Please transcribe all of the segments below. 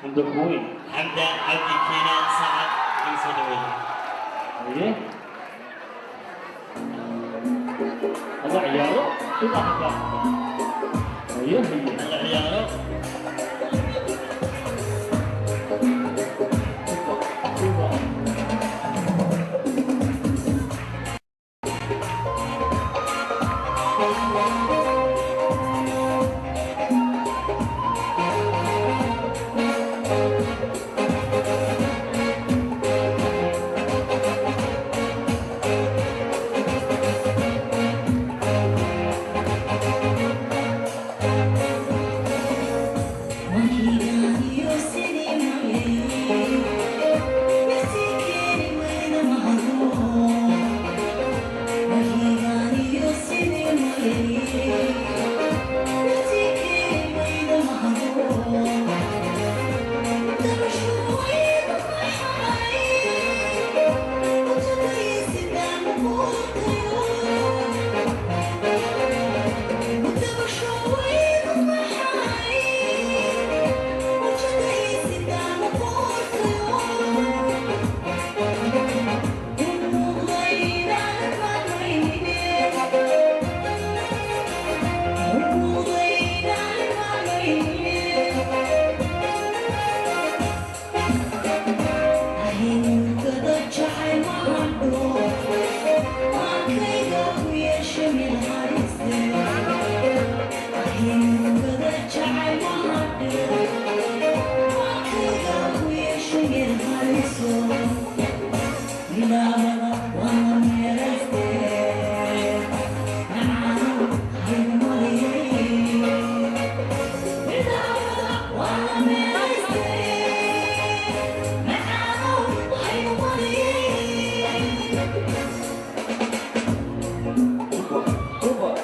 Xamda Queen. Xamda Cabdi Kiina Sacad igu soo dhaweeya. Haye, hala ciyaaro sida hadda. Haye haye. Hala ciyaaro. Super. Super, super.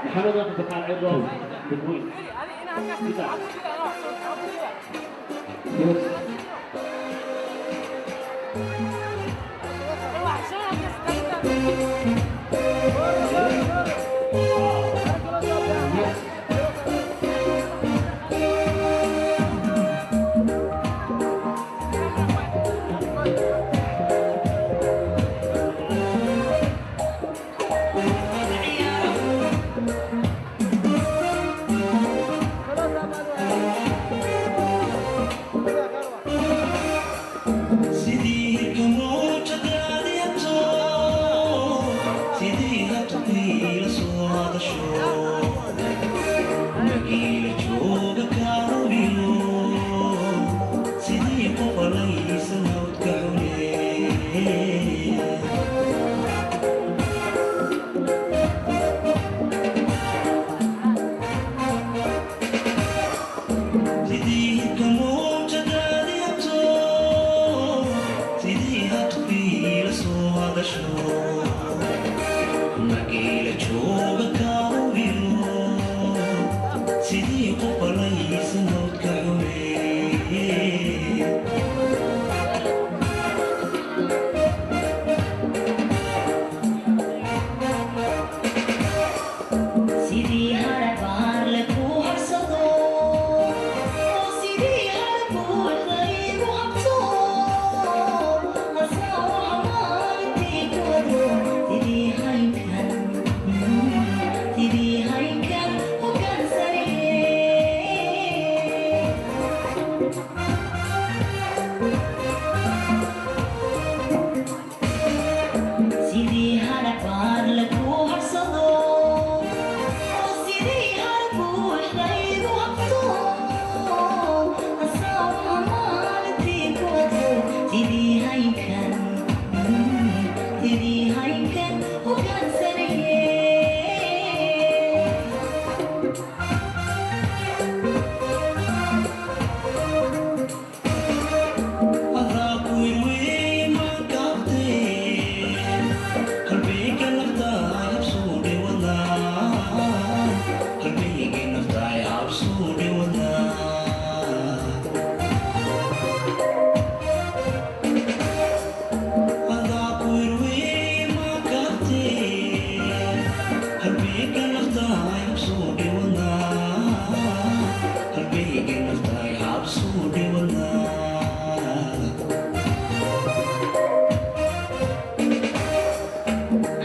Maxamed Cabdiqaan Cidlo, the Queen. Yes. Yes. Sidii haynkan, sidii haynkan hogaansanaye.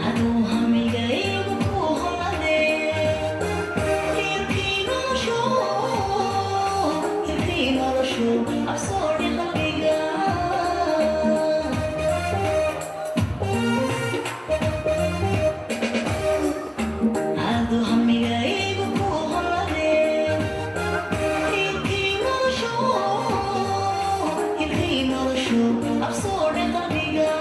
Aduu hamigaygu ku holade, hirkii noloshu, hirkii noloshu absoodhi qalbiga. Aduu hamigaygu ku holade, hirkii noloshu, hirkii noloshu absoodhi qalbiga.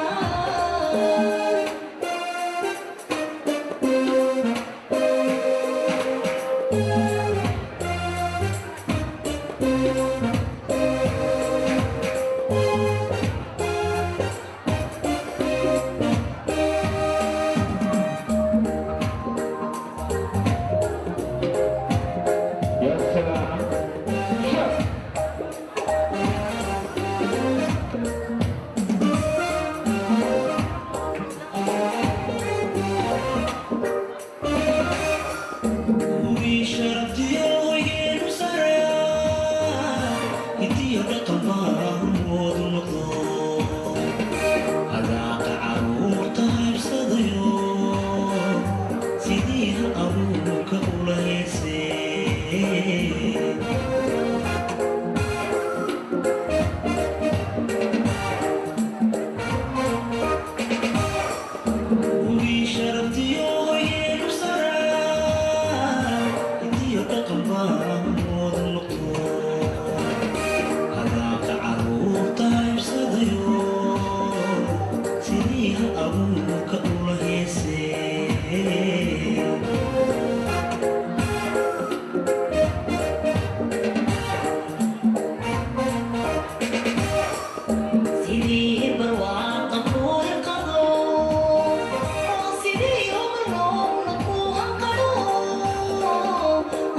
يا سلام شوف. Sidii barwaaqa ku hirqado, oo sidii hogroobna ku hanqadho,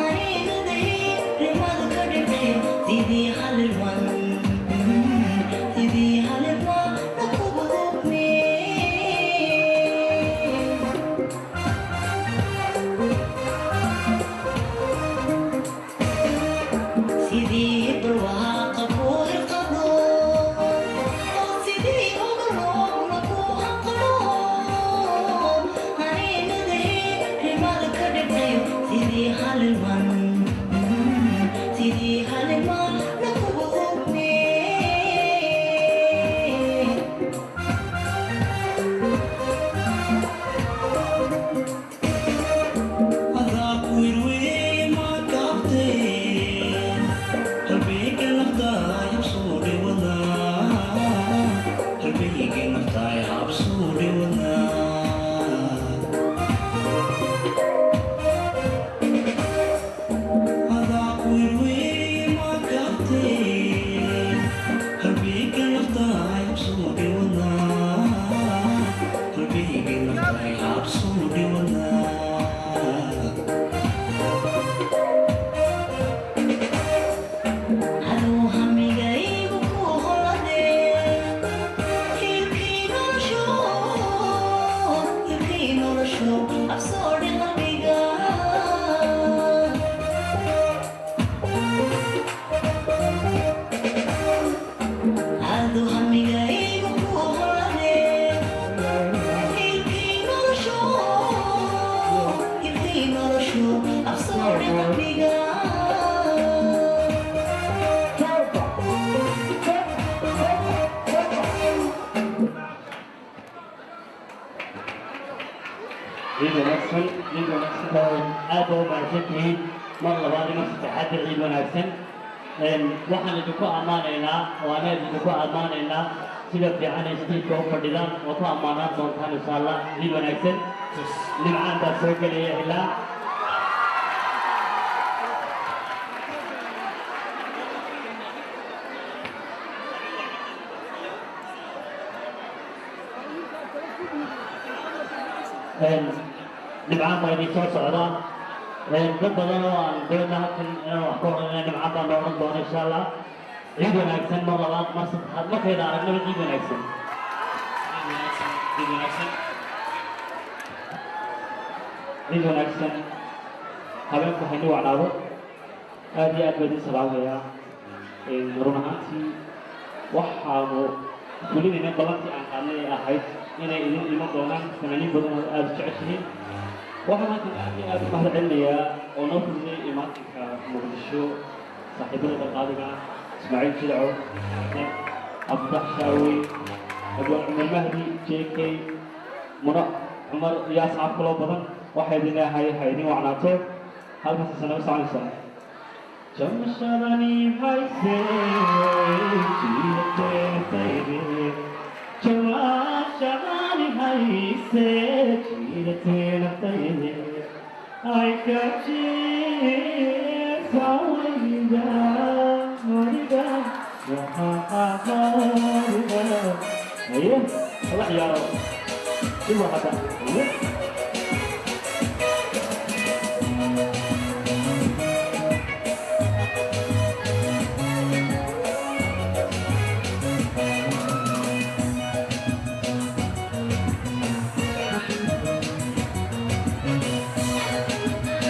aniga dahirimada ka dhibciyo, sidii halirman, sidii halirman na kugu hubme. Sidii barwaaqa ku hirqado, oo sidii hogroobna ku hanqadho, aniga dahirimada ka dhibciyo, sidii halirman, sidii halirman na kugu hubme. Aduu hamigaygu ku holade, hirkii noloshu, hirkii noloshu absoodhi qalbiga. Aduu hamigaygu ku holade, hirkii noloshu, hirkii noloshu absoodhi qalbiga. Ciid wanaagsan, ciid wanaagsan. Aad baa u mahadsantihiin mar labaad iyo mar saddexaad, ciid wanaagsan. Waxaan idinku ammaanaynaa oo anaa idinku ammaanaynaa Sida fiican ay stageka u fadhidaan oo ku ammaanaan doontaan insha Allah. Ciid wanaagsan. Nimcaan baa soo gelaya ilaa Nimcaan baa idin soo socdaa. Dad badan oo aan doona halkan inaan wax ka oranayna Nimcaan baa noo odhan doona insha Allah. Ciid wanaagsan mar labaad, mar saddexaad, markayda aragnaba ciid wanaagsan. Ciid wanaagsan, ciid wanaagsan. Ciid wanaagsan. Habeenku hayni wacnaado. Aad iyo aad baa idin salaamayaa. Run ahaantii waxaanu fulinayna ballantii aan qaadnay ee ahayd inay idin iman doonaan fanaaniin badan oo aada u jeceshihiin. Waxaan halkan aad iyo aad u mahad celinayaa oo noo fududey imaatinka Muqdisho saaxiibada dhaqaaliga Ismaaciil Jilco, Cabditax Shaawey, Abwaan Cumar Mahdi, JK, Muna Cumar iyo asxaab kaloo badan. Waxaa idin leeyahay ha idin wacnaato. Halkaas sanaba soconaysaa. Jamshadani hayse jiidatee, jamashadani hayse jiidatee naftayde ay ka jiisawayda mariga. Haye, hala ciyaaro si waxada. Haye.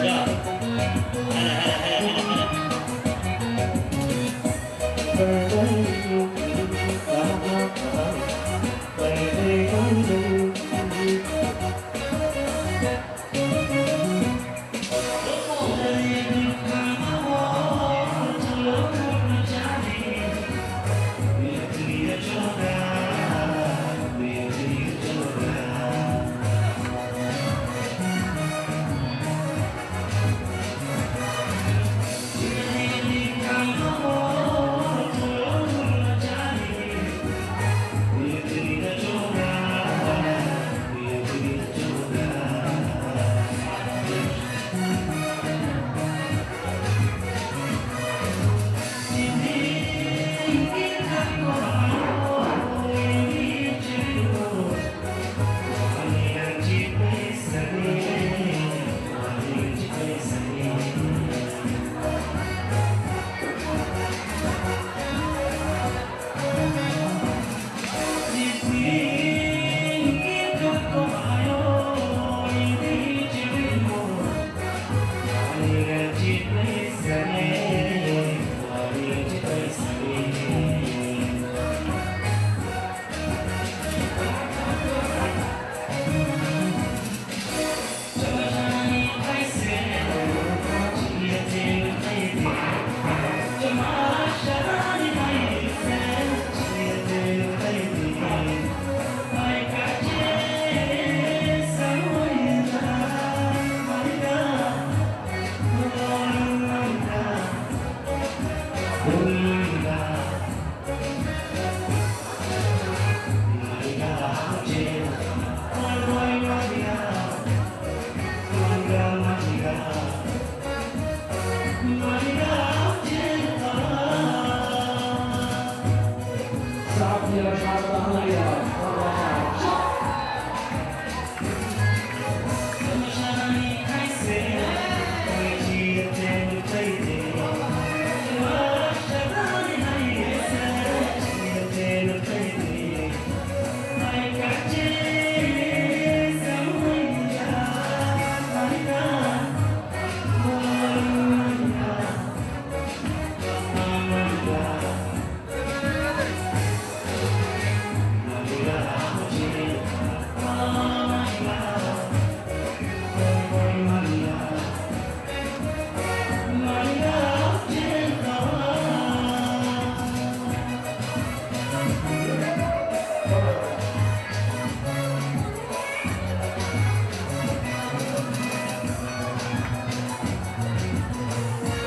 Ya هلا هلا هلا هلا هلا.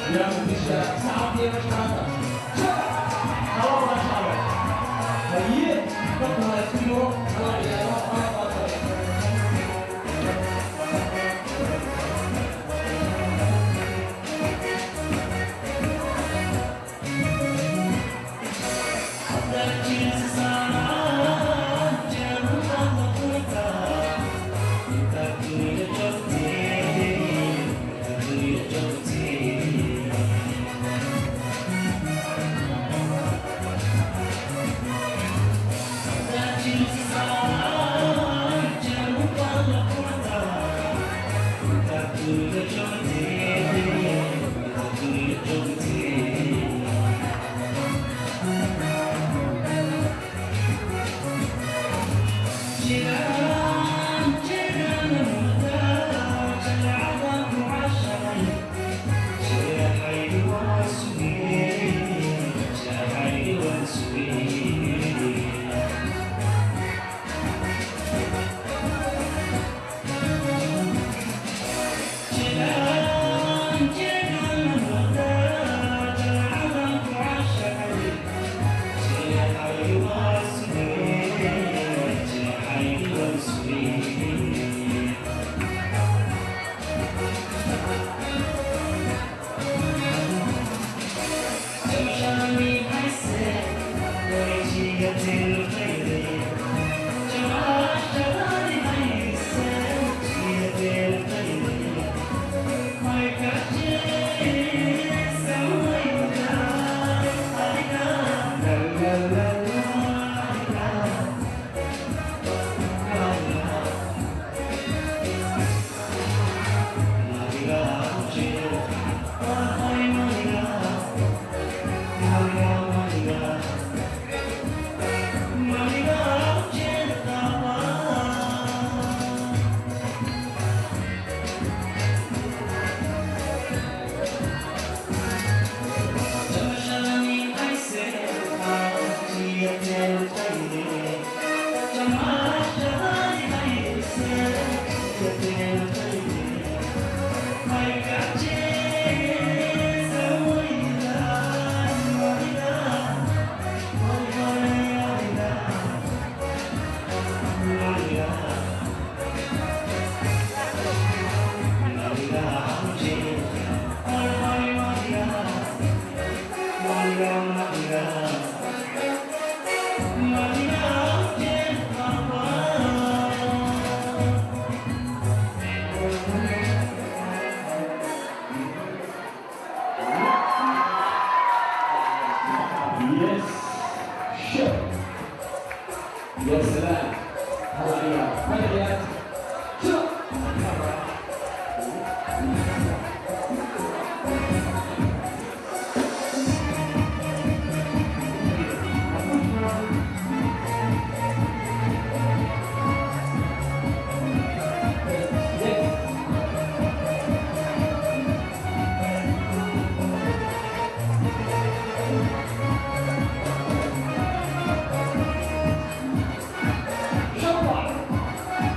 Yang bisa saat dia masyarakat. Kalau masyarakat. Haye. Yes. Sure. يا سلام. هلا يا. Showbox.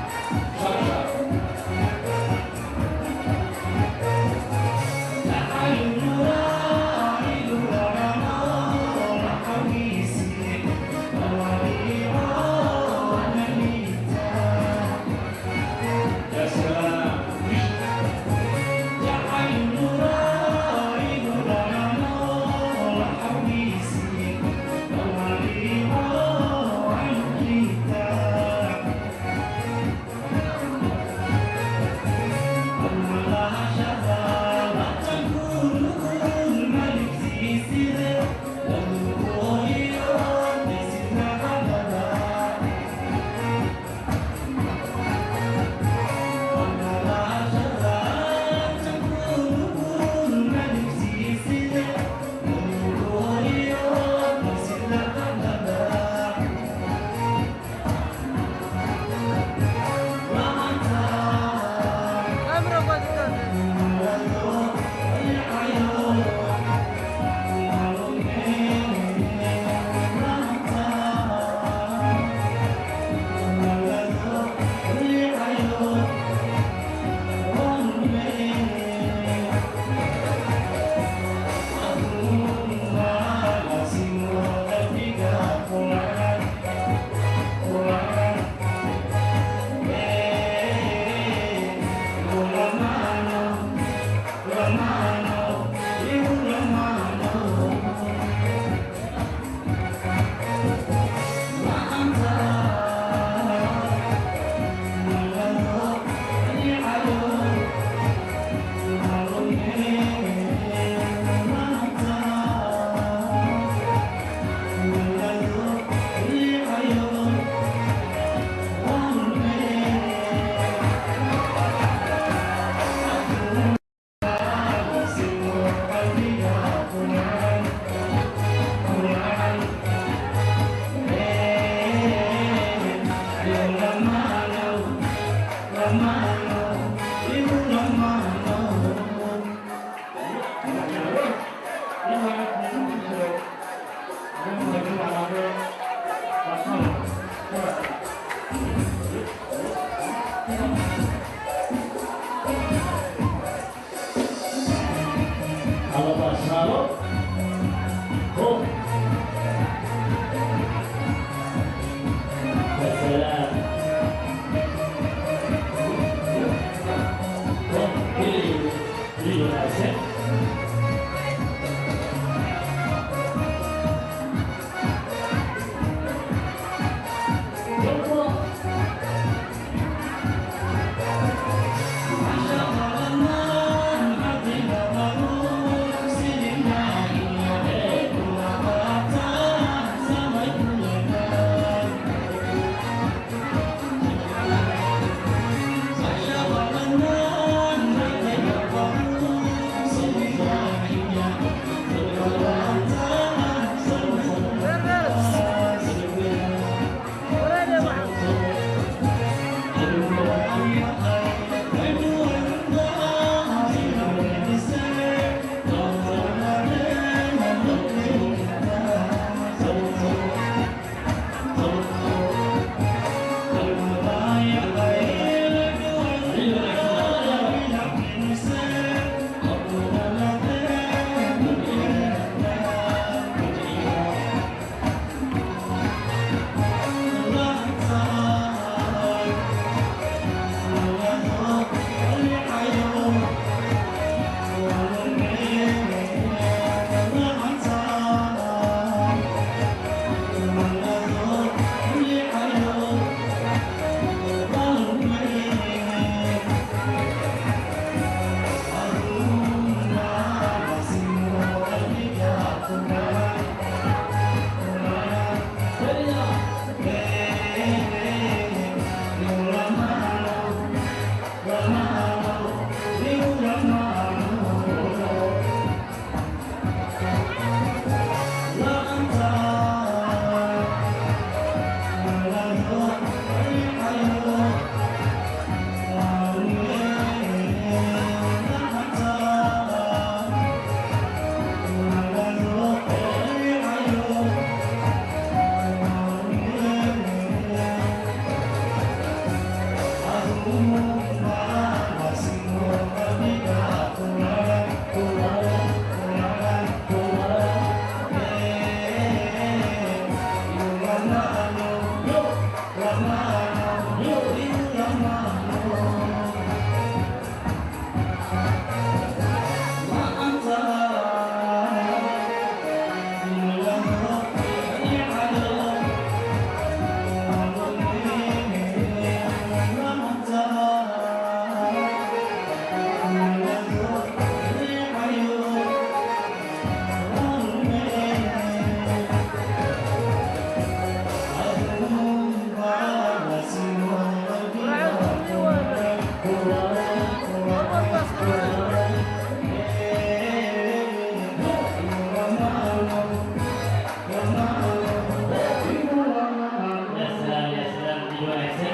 Wanaagsan.